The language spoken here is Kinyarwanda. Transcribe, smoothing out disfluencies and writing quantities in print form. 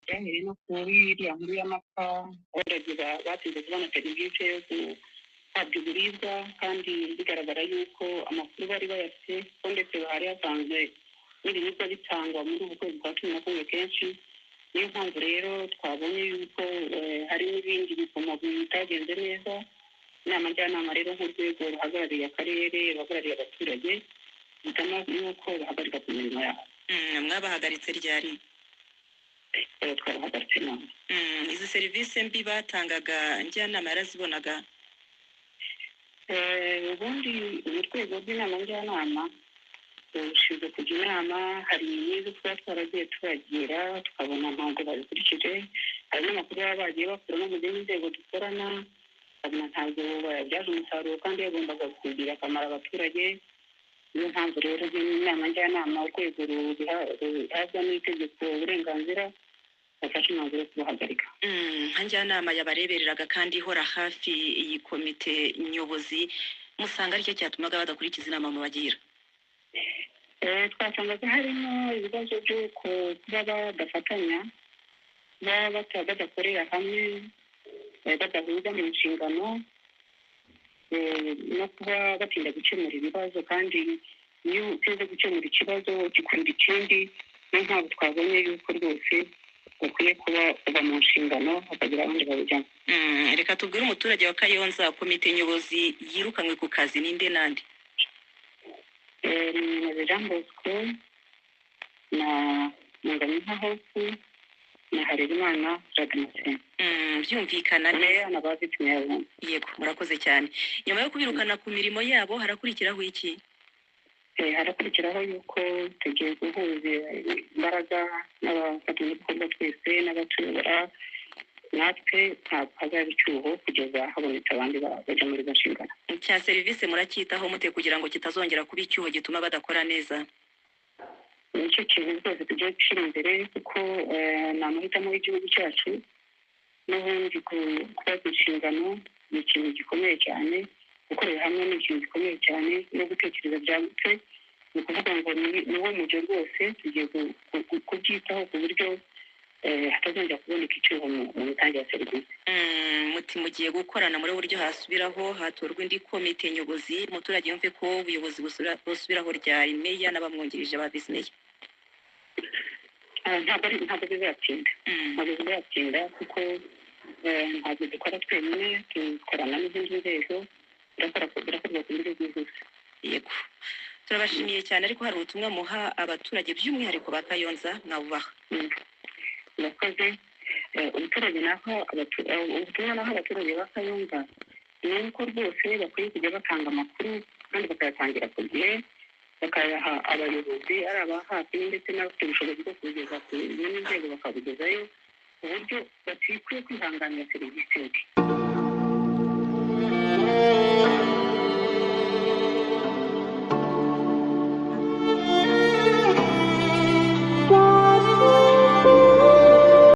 Byahereye no kuri iriya nkuru y'amapfa, abaturage batinze kubona serivisi yo guhabwa ibiribwa, kandi bigaragara yuko amakuru bari bayafite ko ndetse hari hasanzwe n'ibiribwa bitangwa muri ubu kwezi kwa 11 kenshi. Niyo mpamvu rero twabonye yuko hari n'ibindi bipimo bitagenze neza. Inama njyanama rero nk'urwego ruhagarariye akarere, ruhagarariye abaturage, hitamo yuko bahagarika ku mirimo yabo. Mwabahagaritse ryari? Twabahagaritse none. Izi serivisi mbi batangaga njyanama yarazibonaga? Ubundi mu rwego rw'inama njyanama rushinzwe kujya inama, hari n'izo tuba twaragiye tubagira tukabona ntabwo babikurikije, hari n'amakuru baba bagiye bakura no mu zindi nzego dukorana, ukabona ntabwo bayabyaza umusaruro kandi yagombaga kugirira akamaro abaturage. Niyo mpamvu rero nk'inama njyanama, urwego ruhabwa n'itegeko uburenganzira, bafashe umwanzuro wo kubahagarika. Nka njyanama yabarebereraga kandi ihora hafi iyi komite nyobozi, musanga aricyo cyatumaga badakurikiza inama mubagira? Twasangaga harimo ibibazo by'uko kuba badafatanya, kuba badakorera hamwe, badahuza mu nshingano, no kuba batinda gukemura ibibazo, kandi iyo uteze gukemura ikibazo gikurura ikindi. Niyo mpamvu twabonye yuko rwose bakwiye kuba bava mu nshingano bakagira abandi babijyamo. Reka tubwire umuturage wa Kayonza, komite nyobozi yirukanywe ku kazi ninde nande? Ni Munyakazi Jean Bosco na Munganinka Hope na Harerimana Jean Damascene. Byumvikana neza. Meya na ba visi meya bombi. Yego, murakoze cyane. Nyuma yo kubirukana ku mirimo yabo harakurikiraho iki? Harakurikiraho yuko tugiye guhuza imbaraga n'abafatanyabikorwa twese n'abatuyobora, natwe ntabwo hazaba icyuho kugeza habonetse abandi bajya muri izo nshingano. Cya serivisi muracyitaho mute kugira ngo kitazongera kuba icyuho gituma badakora neza? Nicyo kintu rwose tugiye gushyira imbere, kuko ni amahitamo y'igihugu cyacu. N'ubundi kubaza inshingano ni ikintu gikomeye cyane, gukorera hamwe ni ikintu gikomeye cyane, no gutekereza byagutse. Ni ukuvuga ngo ni wo mujyo rwose tugiye kubyitaho ku buryo hatazongera kuboneka icyuho mu mitangire ya serivisi. Muti mugiye gukorana muri buryo hasubiraho hatorwa indi komite nyobozi, umuturage yumve ko ubuyobozi busubiraho ryari, meya n'abamwungirije ba visi meya? Ntabwo bizatinda. Ntabwo bizatinda kuko ntabwo dukora twenyine, dukorana n'izindi nzego, birakorwa ku buryo bwihuse. Yego, turabashimiye cyane, ariko hari ubutumwa muha abaturage by'umwihariko ba Kayonza mwabubaha? Murakoze. Umuturage naho ubutumwa naho abaturage ba Kayonza ni uko rwose bakwiye kujya batanga amakuru kandi bakayatangira ku gihe, bakayaha abayobozi ari aba hafi ndetse n'abafite ubushobozi bwo kubugeza ku zindi nzego bakabugezayo, ku buryo batikwiye kwihanganira serivisi mbi.